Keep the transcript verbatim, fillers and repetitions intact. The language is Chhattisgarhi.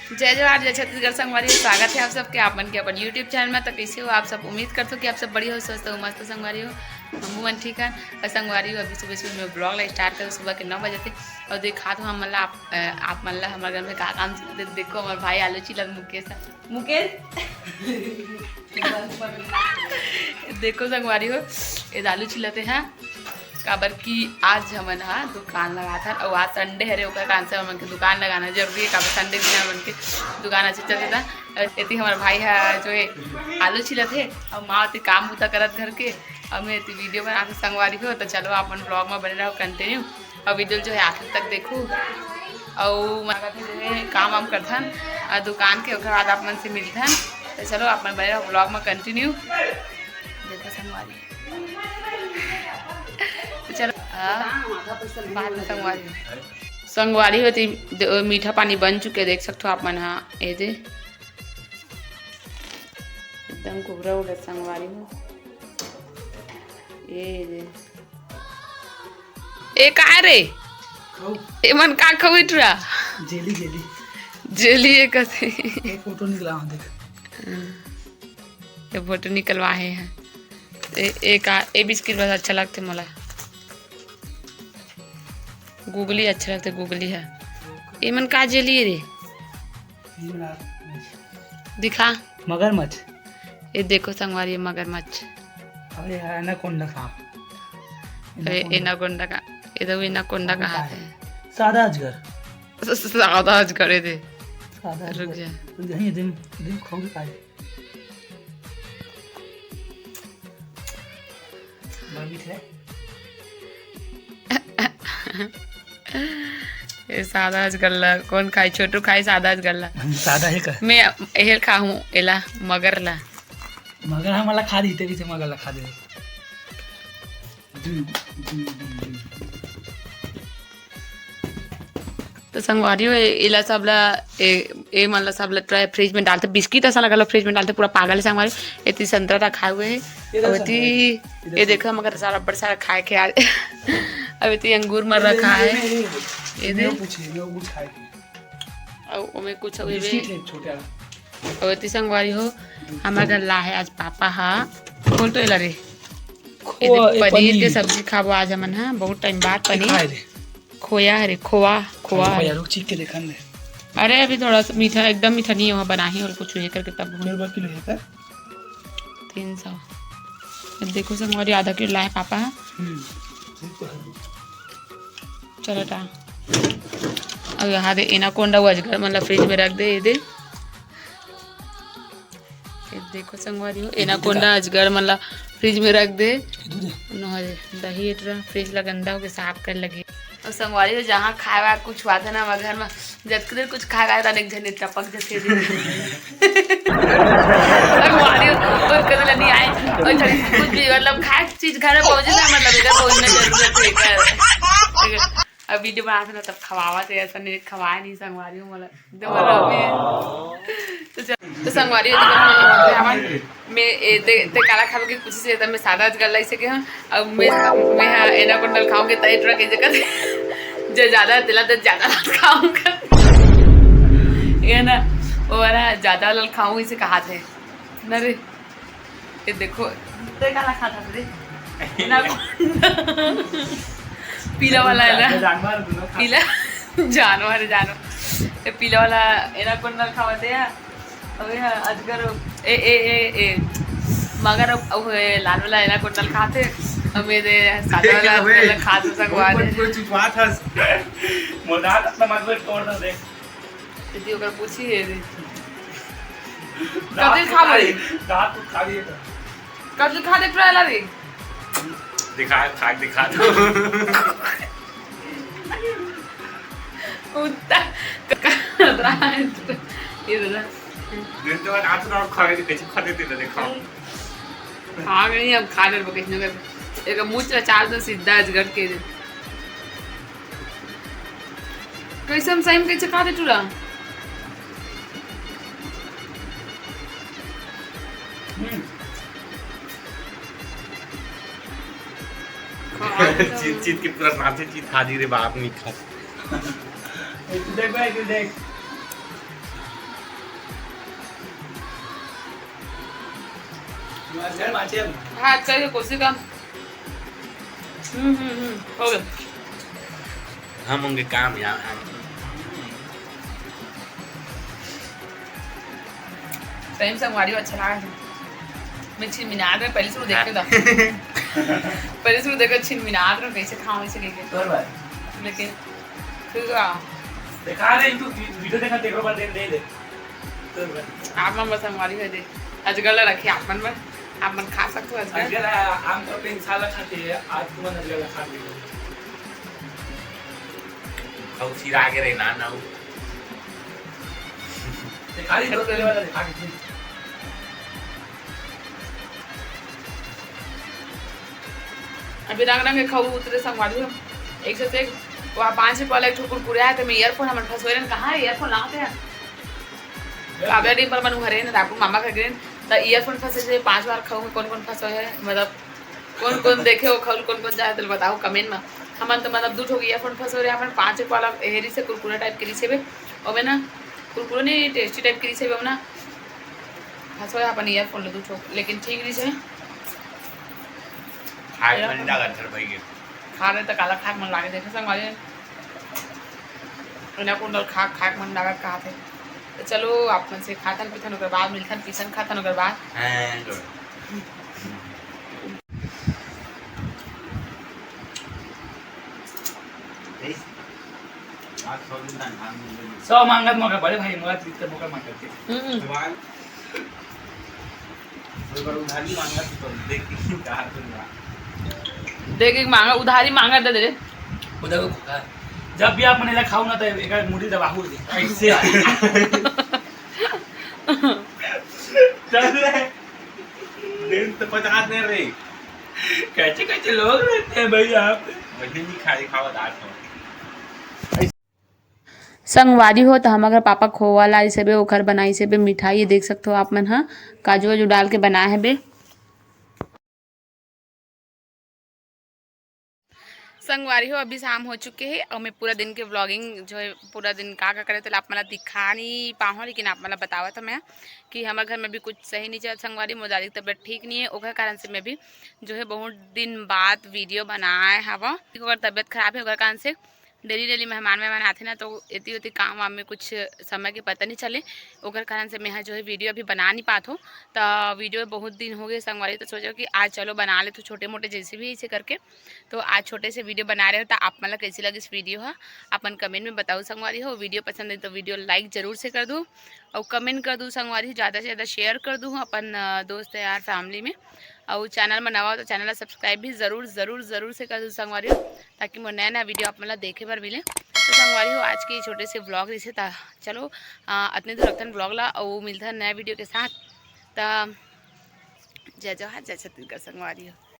जय जोहार, जय छत्तीसगढ़ संगवारी हो, स्वागत है आप सबके आप मन के अपन YouTube चैनल में। तो कैसे हो आप सब? उम्मीद करथो कि आप सब बढ़िया हो, स्वस्थ हो, मस्त हो संगवारी हो। हमू मन ठीक हन। और संगवारी हो, अभी सुबह सुबह मैं ब्लॉग ला स्टार्ट करूँ, सुबह के नौ बजे थे। और दिखात हूँ हम ला आप, अ, आप मन ला हमारे घर में का काम चलत हे। देखो हमारे भाई आलू छीलत, मुकेश, मुकेश देखो संगवारी हो, ये आलू छीलत हे। काबर कि आज हमन ह दुकान लगाथन, अउ आज संडे हरे, ओकर कारण से हमन के दुकान लगाना जरूरी है। काबर संडे दिन हमन के दुकान अच्छे चलथे। त एती हमर भाई ह जो है आलू छिलत हे, अउ माँ ओती काम बुता करत घर के, अउ मैं एती वीडियो बनात हूँ संगवारी हो। तो चलो आप मन ब्लॉग में बने रहो कंटिन्यू, अउ वीडियो जो है आखिर तक देखो। अउ मगर जो है काम वाम करथन अउ दुकान के, ओकर बाद आप मन से मिलथन। तो चलो आप मन बने रहो ब्लॉग में कंटिन्यू। देखो संगवारी, तो चलो, हाँ, बाद में संगवारी। संगवारी होती द-, मीठा पानी बन चुके, देख सकते हो आप मन। हाँ, ये दे, एकदम कुबरा उड़त संगवारी हो। ये दे, ए का रे? खाऊ। ए मन का खाऊ इटरा? Jelly, jelly. जेली ए कथे। ये फोटो निकला, हाँ, देख। ये फोटो निकलवा हे हैं। ए, ए का, ए बिस्किट बस अच्छा लगथे मोला। गुगली अच्छा लगथे, गुगली है। ए मन का जेली रे? दिखा। मगरमच्छ। ये देखो संगवारी, ये मगरमच्छ। अरे यार, एनाकोंडा सांप। अरे एनाकोंडा। एनाकोंडा का, ये तो एनाकोंडा कहा है। सादा अजगर। स-, स-, सादा अजगर, ये दे। सादा रुक अजगर। जा। रुक जा, ये दिन, दिन खोल के खाए। बर्मी थे। ये सादा अजगर ला कौन खाई? छोटू खाई सादा अजगर ला। हम सादा ही कर। मैं एहर खाहूँ, एला, मगर ला। मगर हमला खा दी, तेरी से मगर ला खा दे। तो संगवारी हो, ए-, एला सब ला, ए-, ए मन ला सब ला ट्राई फ्रिज में डालथे, बिस्किट असन लगल फ्रिज में डालथे, पूरा पागल है संगवारी। एती संतरा रखा हुए है, ये और देखो एती, संतरा, ये ये देखो। देखो, मगर सारा, बड़ा सारा खाए के आज। अब एती अंगूर मन ये रखा नहीं, है, ये नहीं, ये ये नहीं, दे। ये कुछ है, ये कुछ खाए के। और ओमे कुछ अभी बिस्किट है छोटा। अउ एती संगवारी हो, हमर घर ला हे आज पापा हा। खोल तो एला रे। खोआ, ए दे, ए, पनीर के पनीर। सब्जी खाबो आज हमन हा, बहुत टाइम बाद ए पनीर। खाए रे। खोया हरे, खोआ, खोआ खोआ हरे। यार, रुक, चीख के देखन दे। अरे, अभी थोड़ा सा मीठा, एकदम मीठा नहीं हुआ, बनाही और कुछ ये करके तब। मेरे बार किलो है का? तीन सौ। अब देखो संगवारी, आधा किलो लाए पापा हा। हम्म, ठीक तो है। चलो टा। अब यहाँ दे एनाकोंडा, वो अजगर, मतलब फ्रिज में रख दे, ये दे। ये देखो संगवारी हो, एनाकोंडा, अजगर, मतलब फ्रिज में रख दे। दूध है। न हो जाए, दही एटरा फ्रिज ला गंदा होके साफ कर लगे। और संगवारी हो, जहाँ खाए वाए कुछ हुआ था ना हमारे घर में, जतके देर कुछ खाए वाए था, एक जने टपक जथे। संगवारी हो, और कदे ला नहीं आए, और जब कुछ भी, मतलब, खाए चीज घर में पहुंचे ना, मतलब, इधर पहुंचना जरूरत है, इधर। अब वीडियो बनाते ना, तब खवावा थे, ऐसा नहीं खवाया नहीं संगवारी हो, मतलब, दे, मतलब, अभी। तो चल, तो संगवारी हो, तो हम लोग यहाँ मैं, ए, ते, ते काला खावे के कोशिश है, तो मैं सादा अजगर लाई सके हूँ। अब मैं, मैं हाँ एनाकोंडा ल खाऊंगी, तई ट्रा के जगह जे ज्यादा तेला, ते ज्यादा खाऊंगा। ये ना, वो वाला ज्यादा वाला खाऊं, इसे कहा थे ना रे। ये देखो, ते काला खाता रे? एनाकोंडा। पीला वाला है ना? जानवर दोनों खा पीला जानवर है, जानवर। ये पीला वाला एनाकोंडा खावा थे यार। अबे हाँ, अजगर, ए, ए, ए, ए, मगर अब, अब ये लाल वाला एनाकोंडा खाते, अब ये दे सादा वाला देख, अबे, अजगर खाते, संगवा दे। कोई, कोई चुपा था। मोदात अपना मतलब तोड़ ना दे। दीदी ओकर पूछी है रे। दांत कतिल खा खाली, बोले? दांत तो खाली है। कतिल खा दे ट्राई ला रे। दिखा, खा के दिखा दो। उत्ता, ये दादा। दिन तो रात रात खा के कैसे खा देते थे, देखा। खा गई, अब खा ले, कैसे न कर। एक मुंह ला चार तो सीधा अजगर के दे। कैसे हम सही में कैसे खा दे टूरा? हम्म। खा ले तो। चीत, चीत के पूरा नाचे, चीत हाजिर है, बाप नहीं खा। देख भाई, तू देख। हाँ, अच्छा, ये कुर्सी का। हम्म, हम्म, हम्म, हो गया। हम होंगे काम यहाँ, हम। सही में संगवारी हो, अच्छा लगा। मैं छिनमिनात रहेंव, पहले से वो देखे था। पहले से वो देखे, छिनमिनात रहेंव, कैसे खाऊं, ऐसे कह के। तोर बात। लेकिन फिर का? देखा रहे तू, वी-, वीडियो देखा, देखो, बात दे, दे, दे। तोर बात। आप मन बस संगवारी हो दे। अजगर ला रखे आप मन बर। आप मन खा सकते हो अजगर। अजगर, आ, आमतौर पे इंसान ला खाते हैं, आज तुमन अजगर ला खा लिए। अउ चिरा के रहे ना, ना वो। दिखा दी, दो वाला दिखा दी। अभी रंग रंग के खाऊ उतरे संगवारी हो। एक से एक, वहाँ पाँच रुपया वाला एक ठो कुरकुरे आए थे, मैं ईयरफोन हमन फंसोए रहेन, कहाँ है ईयरफोन लाते हैं? काव्या डी पर मन उहरे न रापू मामा घर गे रहेन, त ईयरफोन फंसे से पांच बार खाऊ में कौन कौन फंसो है, मतलब कौन कौन देखे हो खाऊ कौन कौन जाए तो बताओ कमेंट में। हमन तो मतलब दू ठो ईयरफोन फंसो रहे, हमन पांच एक वाला हेरी से कुरकुरे टाइप के रिसे बे, ओमे ना कुरकुरे नहीं टेस्टी टाइप के रिसे बे, ओमे ना फंसो है अपन ईयरफोन ले दू ठो, लेकिन ठीक रिसे। खाए मन जागा सर भाई के। खा रहे तो काला खाए मन लागे देखे संग वाले। एला कुंडल खा, खाए के मन लागत कहाथे। तो चलो, आप मन से खाथन पीथन, ओकर बाद मिलथन, पीसन खाथन, ओकर बाद। हाँ, good। आज सौ दिन तक धान मिल गई। सौ मांगत मौका बड़े भाई, मोला तीस के मौका मांगत के। हम्म। भगवान। कोई बार उधारी मांगा तो देख के कहा तो ना। देख के मांगा, उधारी मांगा दे दे रे। उधर को खा। जब भी आप मन एला खाओ ना तो एक मुड़ी दबाहू दे। ऐसे। चल रे। दिन तो पचास दे रे। कैसे कैसे लोग रहते हैं भाई आप? वही नहीं खाए, खावा दाल खावा। संगवारी हो, त हमर घर पापा खोवा लाइस हेबे, ओखर बनाइस हेबे मिठाई, ये देख सकथो आप मन ह, काजू वाजू डाल के बनाए हेबे। संगवारी हो, अभी शाम हो चुके हे अउ मैं पूरा दिन के vlogging जो है, पूरा दिन का का करे तेला आप मन ला दिखा नहीं पाहूँ, लेकिन आप मन ला बतावत हूँ मैं कि हमर घर में भी कुछ सही नहीं चलत संगवारी। मोर दादी के तबीयत ठीक नहीं है, ओकर कारण से मैं भी जो है बहुत दिन बाद वीडियो बनाए हवा। ओकर तबीयत खराब है, ओकर कारण से डेली डेली मेहमान मेहमान आथे ना, तो एती ओती काम वाम में कुछ समय के पता नहीं चले, ओकर कारण से मैं जो है वीडियो अभी बना नहीं पात हो। तो वीडियो बहुत दिन हो गए संगवारी, तो सोचो कि आज चलो बना ले तो छोटे मोटे जैसे भी ऐसे करके। तो आज छोटे से वीडियो बना रहे हो, तो आप मन ला कैसी लगिस वीडियो हा, अपन कमेंट में बताओ संगवारी हो। वीडियो पसंद है तो वीडियो लाइक जरूर से कर दू और कमेंट कर दू संगवारी, ज़्यादा से ज़्यादा शेयर कर दू अपन अ, दोस्त यार फैमिली में। और चैनल में नवा हो तो चैनल ला सब्सक्राइब भी जरूर जरूर जरूर से कर दू संगवारी हो, ताकि मोर नया नया वीडियो आप मन ला देखे बर मिले। तो संगवारी हो, आज के छोटे से व्लॉग रहिसे, त चलो अ, अतने दूर रखथन व्लॉग ला, और मिलथन नया वीडियो के साथ। त जय जोहार, जय छत्तीसगढ़ संगवारी हो।